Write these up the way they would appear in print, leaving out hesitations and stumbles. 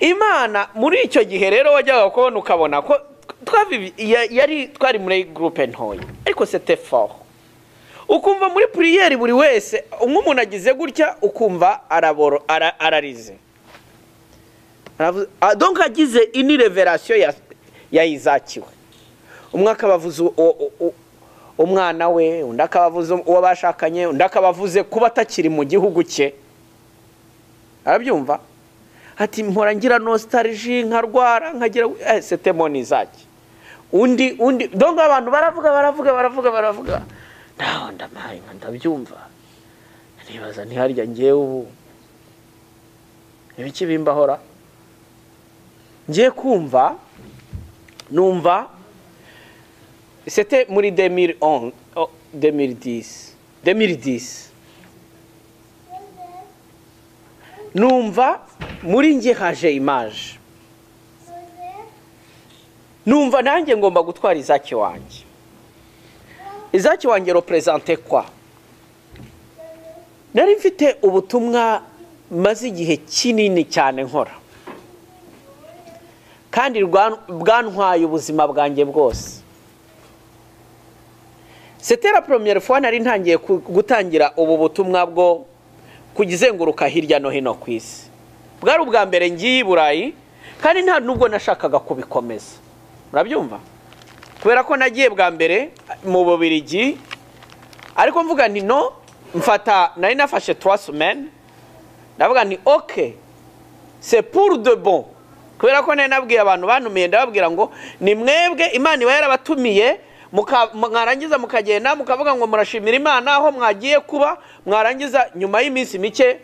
Imana muri icyo gihe rero wajyaga kubona ukabona ko yari twari muri groupe ntoya, ariko c'était fort. Ukumva muri prière buri wese nk'umuntu agize gutya ukumva araboro ararize. Donc agize ini révélation ya Izakiwe. Umwe akabavuza umwana we, undi akabavuza uwo bashakanye, undi akabavuze kuba atakiri mu gihugu cye. Arabyumva? Ati mpora ngira nostalgie nkarwara nkagira c'était mon Isaac. Undi donc abantu baravuga ndaho ndamaye ndabyumva. Nibaza ntiharya ngiye ubu ibiki bimbahora. Ngiye kumva numva c'était muri 2011 2010 numva muri nge haje image, numva nanjye ngomba gutwara Izaki wanjye. Izaki wanjye représente quoi? Nari mfite ubutumwa maze igihe kinini cyane nkora, kandi bwantwaye ubuzima bwanjye bwose. C'était la première fois nari ntangiye gutangira ubu butumwa bwo kugizenguruka hirya no hino ku isi. Bwari ubwa mbere ngiye i Burayi, kandi nta nubwo nashakaga kubikomeza. Murabyumva? Kubera ko nagiye bwa mbere mu Bubiligi, ariko mvuga nti no, mfata nari nafashe 3 semaines, ndavuga nti OK, c'est pour de bon. Kubera ko nari nabwiye abantu bantumiye, ndababwira ngo ni mwebwe Imana iba yarabatumiye, mwarangiza mukagenda mukavuga ngo murashimira Imana aho mwagiye kuba, mwarangiza nyuma y'iminsi mike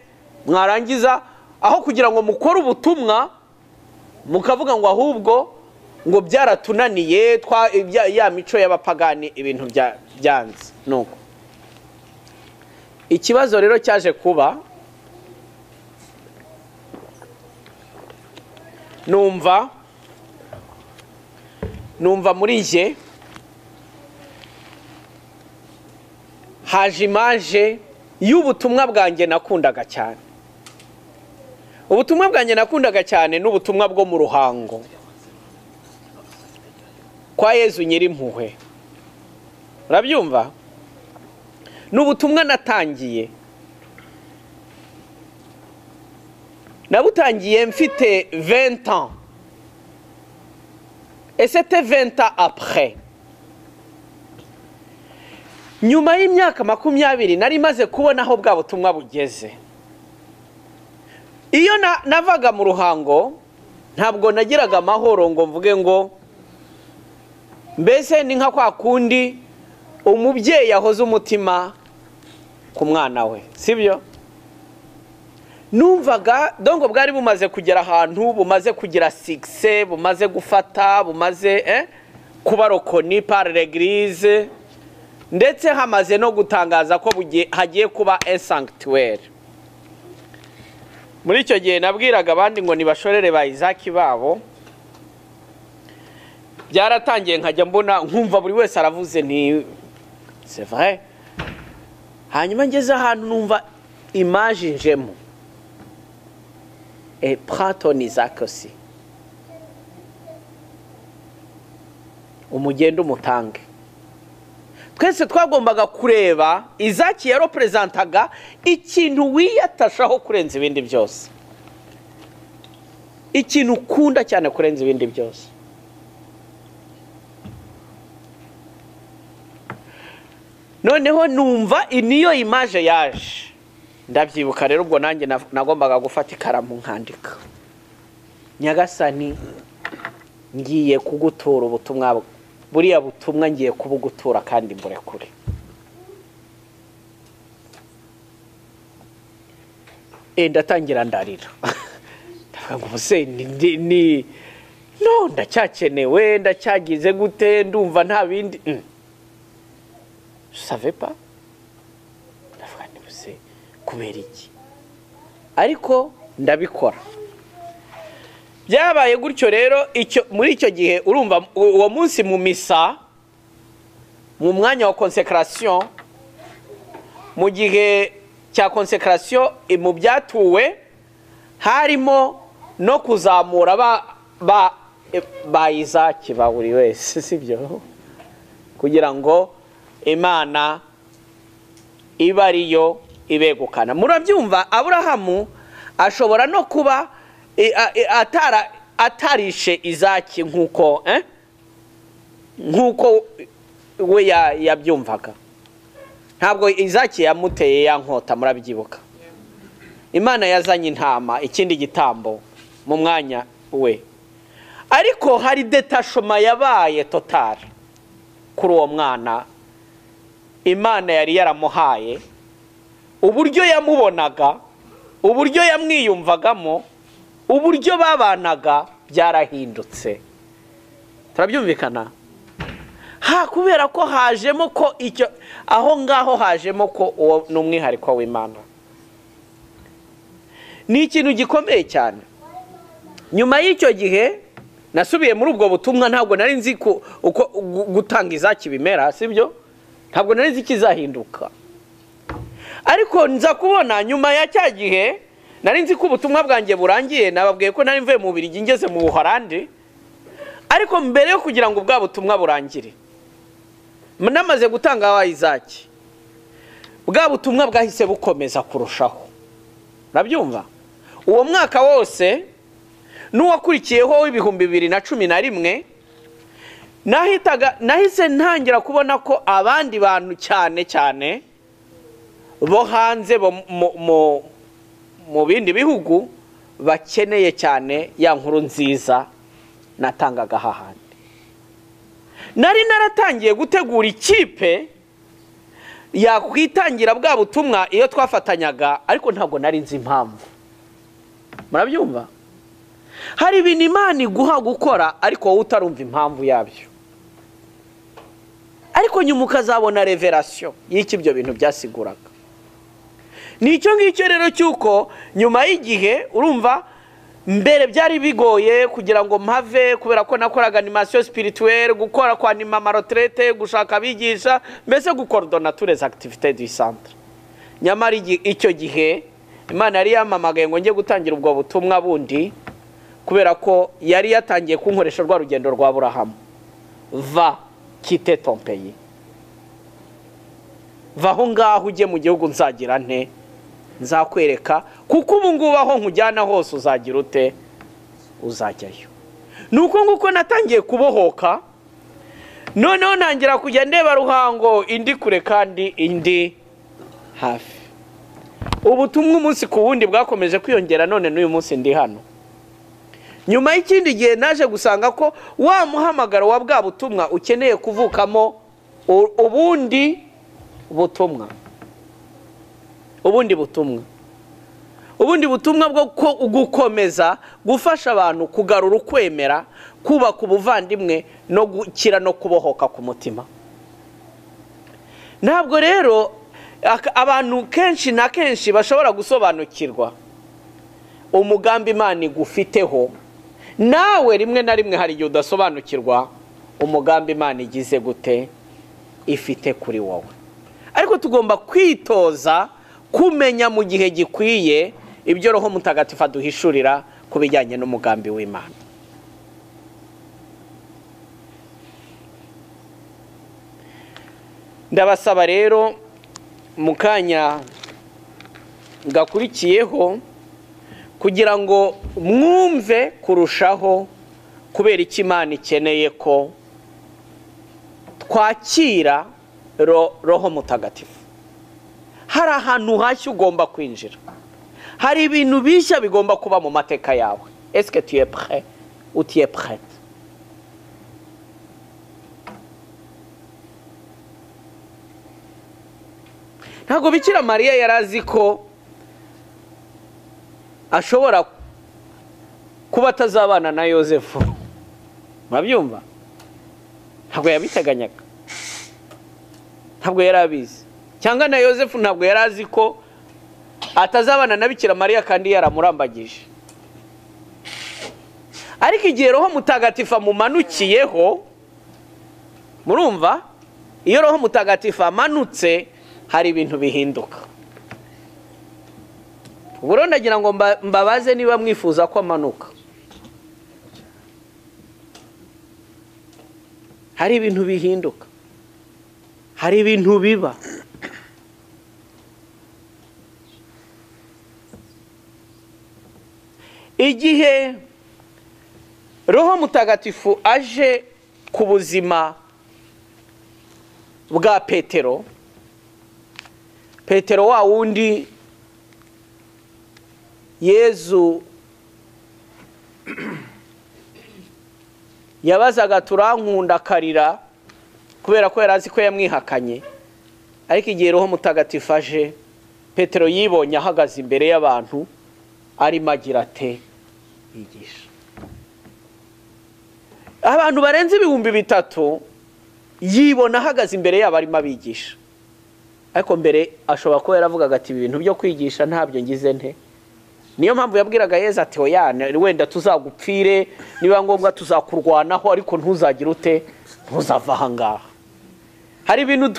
mwarangiza aho kugira ngo mukore ubutumwa mukavuga ngo ahubwo ngo byaratunaniye ya mico y'abapagani ibintu byanze. Nuko ikibazo rero cyaje kuba, numva muri nje haje image y'ubutumwa bwanjye nakundaga cyane. Ubutumwa bwanjye nakundaga cyane n'ubutumwa bwo mu Ruhango kwa Yezu Nyirimpuhwe. Urabyumva? N'ubutumwa natangiye, nabutangiye mfite 20 ans, et c'était 20 ans après. Nyuma y'imyaka 20 nari maze kubona aho bwa butumwa bugeze. Iyo navaga mu Ruhango ntabwo nagiraga amahoro ngo mvuge ngo mbese ni nka kwa kundi umubyeyi yahoze umutima ku mwana we, sibyo? Numvaga dongo bwari bumaze kugera ahantu, bumaze kugira succès, bumaze gufata, bumaze kuba reconnu par l'église, ndetse hamaze no gutangaza ko hagiye kuba un sanctuaire. Muri icyo gihe nabwiraga abandi ngo nibashorere ba Izaki babo. Byaratangiye nkajya mbona nkumva buri wese aravuze nti c'est vrai. Hanyuma ngeze ahantu numva image njemo, et prends ton Isaac aussi, umugende umutange. Twese twagombaga kureba Izaki yarepresentaga ikintu wiyatashaho kurenza ibindi byose, ikintu ukunda cyane kurenza ibindi byose. Noneho numva niyo image yaje, ndabyibuka rero ubwo nanjye nagombaga gufata ikaramu nkandika, Nyagasani ngiye kugutura ubutumwa, buriya butumwa ngiye kubugutura kandi mburekure. Ndatangira ndarira, ndavuga ngo se ni no ndacyakenewe, ndacyagize gute, ndumva nta bindi. Je savais pas. Ndavuga nti se kubera iki? Ariko ndabikora. Byabaye gutyo rero icyo muri icyo gihe urumva uwo munsi mu misa, mu mwanya wa consecration, mu gihe cya consecration mu byatuwe harimo no kuzamura ba Izaki ba buri wese, sibyo? Kugira ngo Imana ibe ariyo ibegukana. Murabyumva, Aburahamu ashobora no kuba atarishe Izaki nkuko nkuko we yabyumvaga. Ntabwo Izaki yamuteye ya nkota, murabyibuka. Imana yazanye intama, ikindi gitambo mu mwanya we. Ariko hari detachement yabaye total kuri uwo mwana Imana yari yaramuhaye. Uburyo yamubonaga, uburyo yamwiyumvagamo, uburyo babanaga byarahindutse. Turabyumvikana? Ha, kubera ko hajemo ko icyo aho ngaho hajemo ko uwo ni umwihariko w'Imana. Ni ikintu gikomeye cyane. Nyuma y'icyo gihe nasubiye muri ubwo butumwa, ntabwo nari nzi ko uko gutanga Izaki bimera, sibyo? Ntabwo nari nzi kizahinduka. Ariko nza kubona nyuma ya cya gihe nari nzi ko ubutumwa bwanjye burangiye, nababwiye ko nari mvuye mu Bubiligi ngeze mu Buholandi. Ariko mbere yo kugira ngo ubwa butumwa burangire, namaze gutanga wa Izaki, bwa butumwa bwahise bukomeza kurushaho. Urabyumva? Uwo mwaka wose n'uwakurikiyeho w'2011, nahise ntangira kubona ko abandi bantu cyane cyane bo hanze bo mu bindi bihugu bakeneye cyane ya nkuru nziza natangaga hahandi. Nari naratangiye gutegura ikipe yakwitangira bwa butumwa iyo twafatanyaga, ariko ntabwo nari nzi impamvu. Murabyumva? Hari ibintu Imana iguha gukora ariko wowe utarumva impamvu yabyo. Ariko nyuma ukazabona revelation y'iki ibyo bintu byasiguraga. Ni icyo ngicyo rero cyuko nyuma y'igihe, urumva, mbere byari bigoye kugira ngo mpave, kubera ko nakoraga animation spirituelle, gukora kwa anima retraite, gushaka abigisha, mbese gukordona tous les activités du centre. Nyamara icyo gihe Imana yari yamamagaye ngo njye gutangira ubwo butumwa bundi, kubera ko yari yatangiye kunkoresha rwa rugendo rwa Aburahamu. Va quitter ton pays. Va aho ngaho ujye mu gihugu nzagira nte, nzakwereka, kuko ubu ngubu aho nkujyana hose uzagira ute, uzajyayo. Nuko nguko natangiye kubohoka, noneho ntangira kujya ndeba Ruhango indi kure kandi indi hafi. Ubutumwa umunsi ku wundi bwakomeje kwiyongera, none n'uyu munsi ndi hano. Nyuma y'ikindi gihe naje gusanga ko wa muhamagaro wa bwa butumwa ukeneye kuvukamo ubundi butumwa. Ubundi butumwa. Ubundi butumwa bwo gukomeza gufasha abantu kugarura ukwemera, kubaka ubuvandimwe no gukira no kubohoka ku mutima. Ntabwo rero abantu kenshi na kenshi bashobora gusobanukirwa umugambi Imana igufiteho. Nawe rimwe na rimwe hari igihe udasobanukirwa umugambi Imana igize gute ifite kuri wowe. Ariko tugomba kwitoza kumenya mu gihe gikwiye ibyo Roho Mutagatifu aduhishurira ku bijyanye n'umugambi w'Imana. Ndabasaba rero mu kanya gakurikiyeho kugira ngo mwumve kurushaho kubera iki Imana ikeneye ko twakira Roho Mutagatifu. Hari ahantu hashya ugomba kwinjira, hari ibintu bishya bigomba kuba mu mateka yawe. Est-ce que tu es prêt ou tu es prête? Ntabwo Bikira Mariya yari azi ko ashobora kuba atazabana na Yozefu. Murabyumva? Ntabwo yabiteganyaga, ntabwo yari abizi. Cyangwa na Yozefu ntabwo yari azi ko atazabana na Bikira Mariya kandi yaramurambagije. Ariko igihe Roho Mutagatifu amumanukiyeho, murumva, iyo Roho Mutagatifu amanutse hari ibintu bihinduka. Ubu ndagira ngo mbabaze niba mwifuza ko amanuka. Hari ibintu bihinduka, hari ibintu biba. Igihe Roho Mutagatifu aje ku buzima bwa Petero, Petero wa wundi Yezu yabazaga turankunda akarira kubera ko yari azi ko yamwihakanye, ariko igihe Roho Mutagatifu aje, Petero yibonye ahagaze imbere y'abantu arimo agira ate? Yigisha. Abantu barenze 3000 yibona ahagaze imbere yabo arimo abigisha. Ariko mbere ashobora kuba yaravugaga ati ibintu byo kwigisha ntabyo ngize nte. Niyo mpamvu yabwiraga Yezu ati oya wenda tuzagupfire, niba ngombwa tuzakurwanaho, ariko ntuzagira ute, ntuzava aha ngaha. Hari ibintu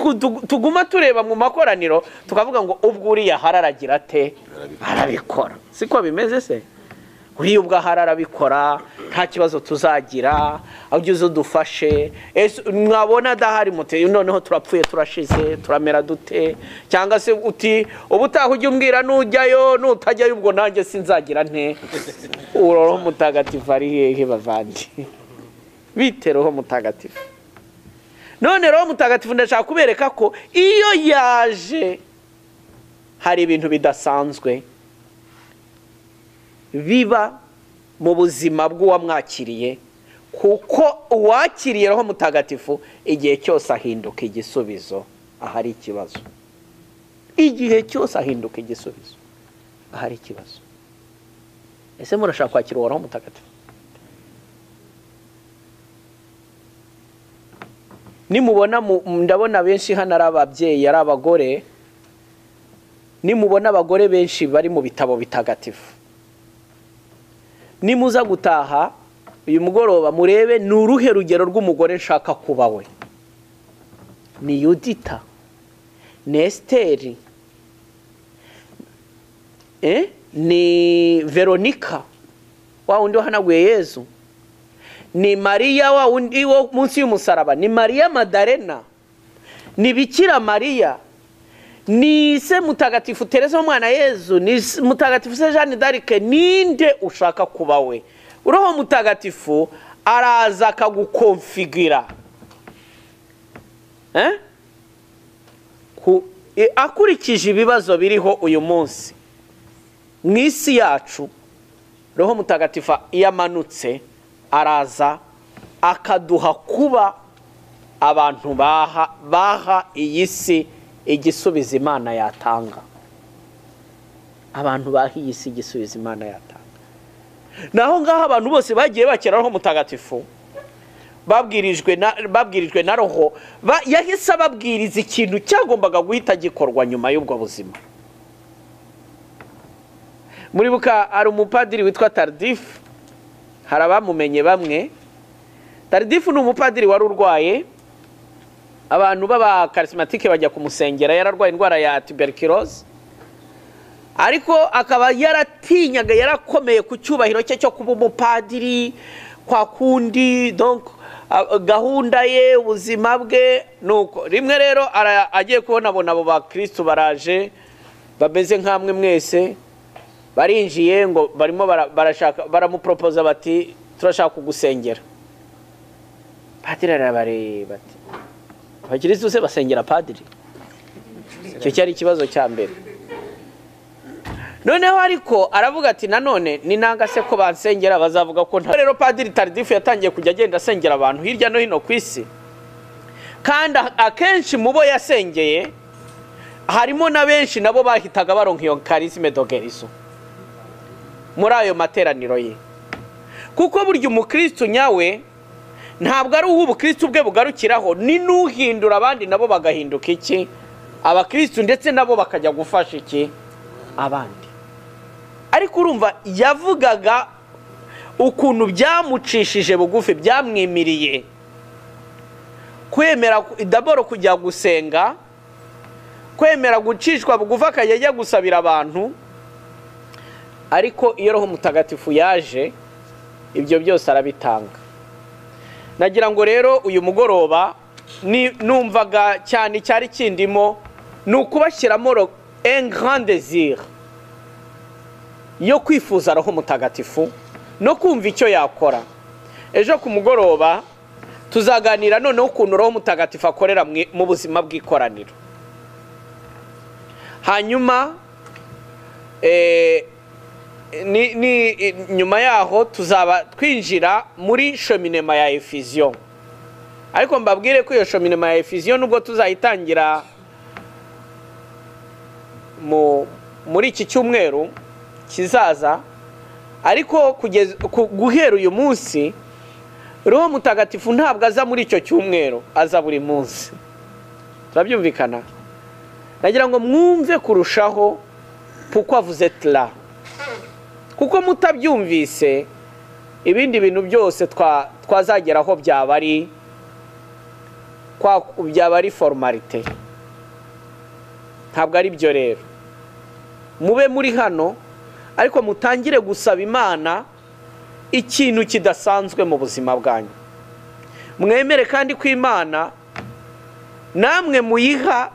tuguma tureba mu makoraniro tukavuga ngo ubwo uriya hararagira ate, arabikora. Siko bimeze se? Uriya ubwo hararabikora nta kibazo tuzagira, ujye udufashe. Mwabona adahari mute noneho turapfuye turashize turamera dute, cyangwa se uti ubutaha ujye umbwira nujyayo nutajyayo ubwo nanjye sinzagira nte. Roho Mutagatifu ari hehe bavandi? Bite Roho Mutagatifu? None Roho Mutagatifu ndashaka kubereka ko iyo yaje hari ibintu bidasanzwe biba mu buzima bw'uwamwakiriye, kuko uwakiriye Roho Mutagatifu igihe cyose ahinduka igisubizo ahari ikibazo. Igihe cyose ahinduka igisubizo ahari ikibazo. Ese murashaka kwakira Roho Mutagatifu? Nimubona, ndabona benshi hano ari ababyeyi, ari abagore. Nimubona abagore benshi bari mu bitabo bitagatifu, nimuza gutaha uyu mugoroba murebe ni uruhe rugero rw'umugore nshaka kuba we. Ni Yudita, ni Esiteri, ni Veronika wa wundi wahanaguye Yezu, ni Mariya wa wundi wo munsi y'umusaraba, ni Mariya Madarena, ni Bikira Mariya, ni se Mutagatifu Teresa w'umwana Yezu, ni Mutagatifu se Jeanne d'Arc. Ninde ushaka kuba we? Roho Mutagatifu araza akagukonfigira akurikije ibibazo biriho uyu munsi mu isi yacu. Roho Mutagatifu iyo amanutse araza akaduha kuba abantu baha iyi si igisubizo Imana yatanga. Abantu baha iyi si igisubizo Imana yatanga. Naho ngaho abantu bose bagiye bakira Roho Mutagatifu, babwirijwe na Roho, yahise ababwiriza ikintu cyagombaga guhita gikorwa nyuma y'ubwo buzima. Muribuka ari umupadiri witwa Tardif, hari abamumenye bamwe. Tardif ni umupadiri wari urwaye, abantu b'aba charismatique bajya kumusengera, yararwaye indwara ya tuberculose, ariko akaba yaratinyaga, yarakomeye ku cyubahiro cye cyo kuba umupadiri kwa kundi, donc gahunda ye, ubuzima bwe. Nuko rimwe rero agiye kubona abo bakristo baraje bameze nkamwe mwese, barinjiye ngo barimo barashaka, baramupropoza bati turashaka kugusengera. Padiri arabareba ati abakristo se basengera padiri? Icyo cyari ikibazo cya mbere. Noneho ariko aravuga ati nanone ni nanga se ko bansengera bazavuga ko nta. Rero Padiri Tardif yatangiye kujya agenda asengera abantu hirya no hino ku isi, kandi akenshi mu bo yasengeye harimo na benshi nabo bahitaga baronka iyo charisme de guérison muri ayo materaniro ye. Kuko burya umukristo nyawe ntabwo ari uw'ubukristo bwe bugarukiraho, ni n'uhindura abandi nabo bagahinduka iki? Abakristo, ndetse nabo bakajya gufasha iki? Abandi. Ariko urumva yavugaga ukuntu byamucishije bugufi, byamwimiriye kwemera daboro kujya gusenga, kwemera gucishwa bugufi akajya ajya gusabira abantu. Ariko iyo Roho Mutagatifu yaje, ibyo byose arabitanga. Nagira ngo rero uyu mugoroba numvaga cyane icyari kindimo ni ukubashyiramo un grand désir yo kwifuza Roho Mutagatifu no kumva icyo yakora. Ejo ku mugoroba tuzaganira noneho ukuntu Roho Mutagatifu akorera mu buzima bw'ikoraniro. Hanyuma ni nyuma yaho tuzaba twinjira muri cheminement ya effusion. Ariko mbabwire ko iyo cheminement ya effusion, nubwo tuzayitangira muri iki cyumweru kizaza, ariko guhera uyu munsi Roho Mutagatifu ntabwo aza muri icyo cyumweru, aza buri munsi. Turabyumvikana? Nagira ngo mwumve kurushaho pourquoi vous êtes là, kuko mutabyumvise ibindi bintu byose twazageraho byaba ari formalité. Ntabwo ari byo. Rero mube muri hano, ariko mutangire gusaba Imana ikintu kidasanzwe mu buzima bwanyu. Mwemere kandi ko Imana namwe muyiha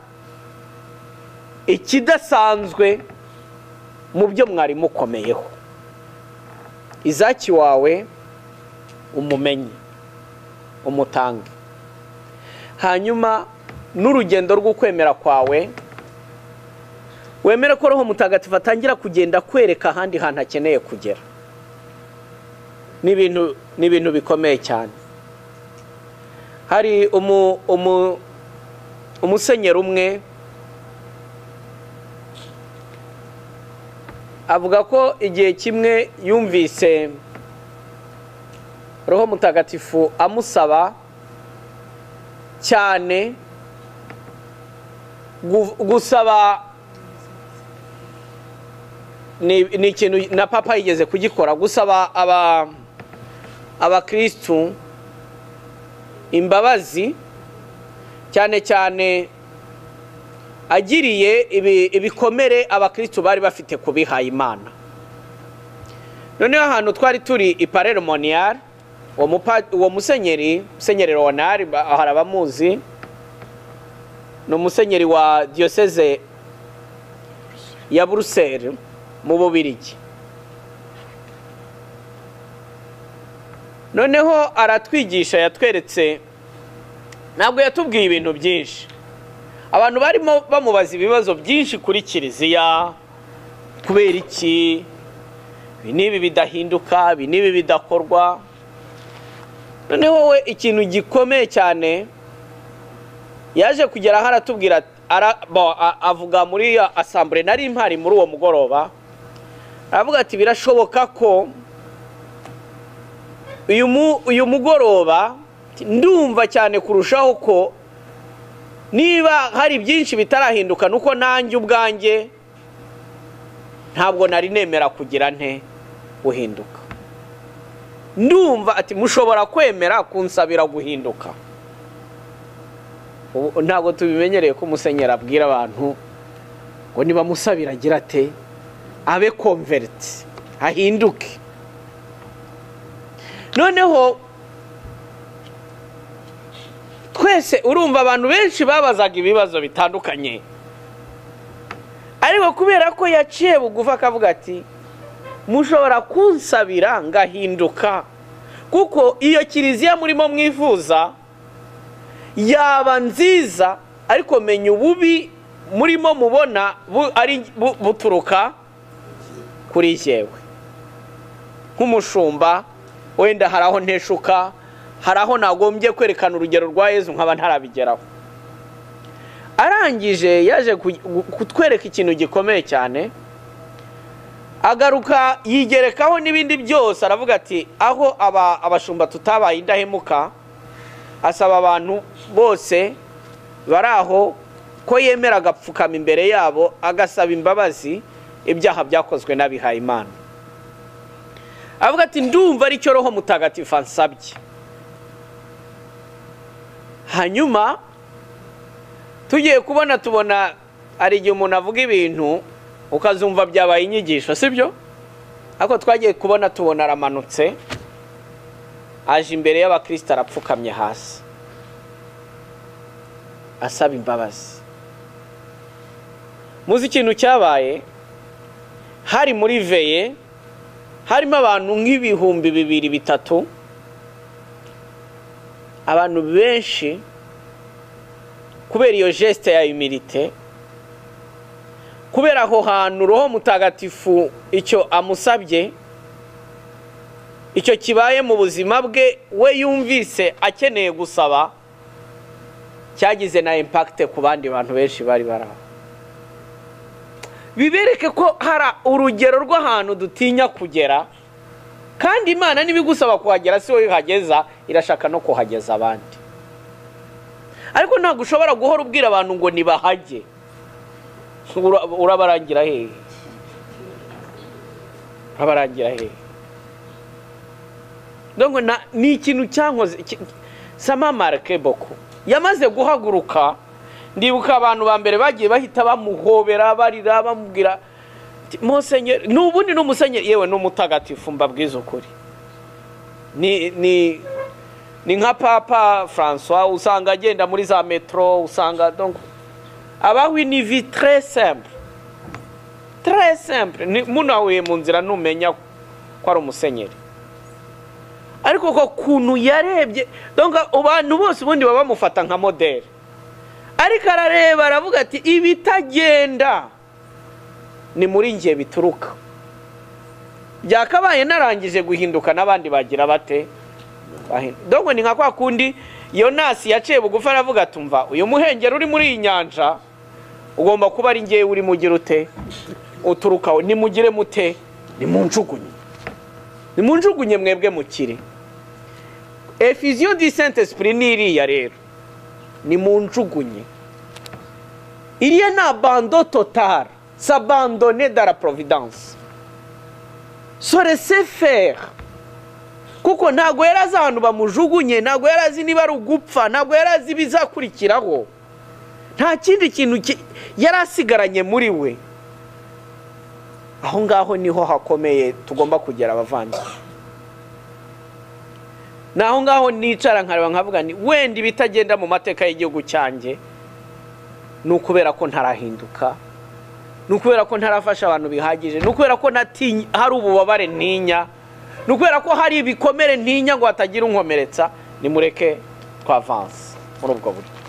ikidasanzwe mu byo mwari mukomeyeho. Izaki wawe umumenye, umutange. Hanyuma n'urugendo rw'ukwemera kwawe, wemere ko Roho Mutagatifu atangira kugenda kwereka ahandi hantu akeneye kugera. Ni ibintu bikomeye cyane. Hari umusenyeri umwe avuga ko igihe kimwe yumvise Roho Mutagatifu amusaba cyane gusaba. Ni ikintu na Papa yigeze kugikora, gusaba abakristu imbabazi, cyane cyane agiriye ibikomere abakristu bari bafite ku bihaye Imana. Noneho ahantu twari turi i Paray-le-Monial, uwo musenyeri, Musenyeri Léonard, hari abamuzi, ni umusenyeri wa diyoseze ya Buruseli mu Bubirigi. Noneho aratwigisha, yatweretse, ntabwo yatubwiye ibintu byinshi. Abantu barimo bamubaza ibibazo byinshi kuri kiliziya: kubera iki ibi n'ibi bidahinduka, ibi n'ibi bidakorwa? Noneho we ikintu gikomeye cyane yaje kugera aho aratubwira, avuga muri assemblée nari mpari muri uwo mugoroba, aravuga ati: "Birashoboka ko uyu mugoroba ndumva cyane kurushaho ko niba hari byinshi bitarahinduka, nuko nanjye ubwanjye ntabwo nari nemera kugira nte guhinduka. Ndumva," ati, "mushobora kwemera kunsabira guhinduka?" Ubu ntabwo tubimenyereye ko umusenyeri abwira abantu ngo nibamusabira agira ate, abe converti, ahinduke. Noneho twese, urumva, abantu benshi babazaga ibibazo bitandukanye, ariko kubera ko yaciye bugufi akavuga ati: "Mushobora kunsabira ngahinduka, kuko iyo kiliziya murimo mwifuza yaba nziza, ariko menya ububi murimo mubona ari buturuka kuri jyewe nk'umushumba. Wenda hari aho nteshuka, hari aho nagombye kwerekana urugero rwa Yezu nkaba ntarabigeraho." Arangije yaje kutwereka ikintu gikomeye cyane, agaruka yigerekaho n'ibindi byose, aravuga ati aho abashumba tutabaye indahemuka, asaba abantu bose bari aho ko yemera agapfukama imbere yabo agasaba imbabazi ibyaha byakozwe n'abihayimana. Avuga ati: "Ndumva aricyo Roho Mutagatifu ansabye." Hanyuma tugiye kubona tubona hari igihe umuntu avuga ibintu ukazumva byabaye inyigisho, sibyo? Ariko twagiye kubona tubona aramanutse, aje imbere y'abakristo arapfukamye hasi asaba imbabazi. Muzi ikintu cyabaye? Hari muri veillée, harimo abantu nk'ibihumbi 2, 3, abantu benshi. Kubera iyo geste ya humilité, kubera aho hantu Roho Mutagatifu icyo amusabye, icyo kibaye mu buzima bwe, we yumvise akeneye gusaba, cyagize na impact ku bandi bantu benshi bari bari aho. Bibereke ko hari urugero rw'ahantu dutinya kugera, kandi Imana nibigusaba kuhagera si wowe ihageza, irashaka no kuhageza abandi. Ariko ntabwo ushobora guhora ubwira abantu ngo nibahajye. Urabarangira hehe? Urabarangira hehe? Donc ni ikintu cyankoze, ça m'a marqué beaucoup. Yamaze guhaguruka, ndibuka abantu ba mbere bagiye bahita bamuhobera, barira, bamubwira musenyeri. N'ubundi ni umusenyeri, yewe n'umutagatifu. Mbabwiza ukuri, ni nka Papa François, usanga agenda muri za métro, usanga donc abaho une vie très simple, très simple. Munahuye mu nzira ntumenya ko ari umusenyeri. Ariko ko kuntu yarebye, donc abantu bose ubundi baba bamufata nka modèle, ariko arareba aravuga ati: "Ibitagenda ni muri njye bituruka, byakabaye narangije guhinduka n'abandi bagira bate?" Donc ni nka kwa kundi Yonasi yaciye bugufi aravuga ati: "Umva, uyu muhengeri uri muri iyi nyanja ugomba kuba ari ngewe uri mugire ute uturukaho. Nimugire mute? Nimunjugunye, nimunjugunye mwebwe mukire." Effusion du Saint Esprit ni iriya rero, nimunjugunye. Iriya ni abandon total, s'abandonner dans la providence, se laisser faire, kuko ntabwo yari azi ahantu bamujugunye, ntabwo yari azi niba ari ugupfa, ntabwo yari azi ibizakurikiraho. Nta kindi kintu yari asigaranye muri we. Aho ngaho niho hakomeye tugomba kugera, abavandimwe. Ni aho ngaho nicara nkareba nkavuga ni wenda ibitagenda mu mateka y'igihugu cyanjye ni ukubera ko ntarahinduka, ni ukubera ko ntarafasha abantu bihagije, ni ukubera ko hari ububabare ntinya, ni ukubera ko hari ibikomere ntinya ngo hatagira unkomeretsa. Nimureke twavanse muri ubwo buryo.